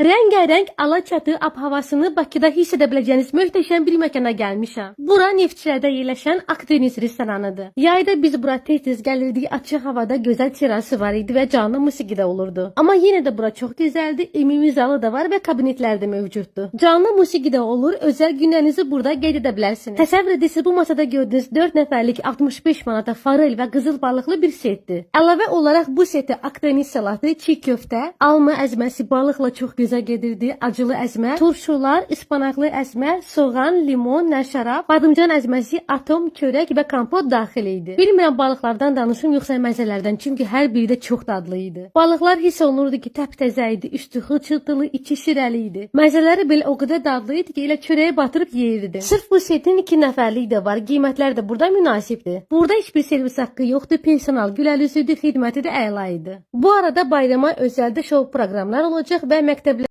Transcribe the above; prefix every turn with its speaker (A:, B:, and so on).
A: Rəngarəng Alaçatı ab-havasını Bakıda hiss edə biləcəyiniz möhtəşəm bir məkana gəlmişəm. Bura Neftçilərdə yerləşən Akdeniz restoranıdır. Yayda biz bura tez-tez gəlirdik. Açıq havada gözəl terası var idi və canlı musiqi də olurdu. Amma yenə də bura çox gözəldir. Ümumi zalı da var və kabinetlər də mövcuddur. Canlı musiqi də olur. Özəl günlərinizi burada qeyd edə bilərsiniz. Təsəvvür edirsiniz, bu masada gördüyünüz 4 nəfərlik 65 manata forel və qızıl balıqlı bir setdir. Əlavə olaraq bu setə Akdeniz salatı, çiğ köftə, alma əzməsi balıqla çox gözəl gedirdi, acılı əzmə, turşular, ıspanaqlı əzmə, soğan, limon, nərşərab, badımcan əzməsi, atom, çörək və kompot daxil idi. Bilmirəm balıqlardan danışım yoxsa məzələrdən, çünki hər biri də çox dadlı idi. Balıqlar hiss olunurdu ki, təptəzə idi, üstü xırçıltılı, içi şirəli idi. Məzələri belə o qədər dadlı idi ki, elə çörəyə batırıb yeyirdi. Sırf bu setin 2 nəfərlik də var, qiymətlər də burada münasibdir. Burada heç bir servis haqqı yoxdur, personal gülər üzlüdür, xidməti də əla idi. Bu arada bayrama özəldə şou proqramlar olacaq və məktəblər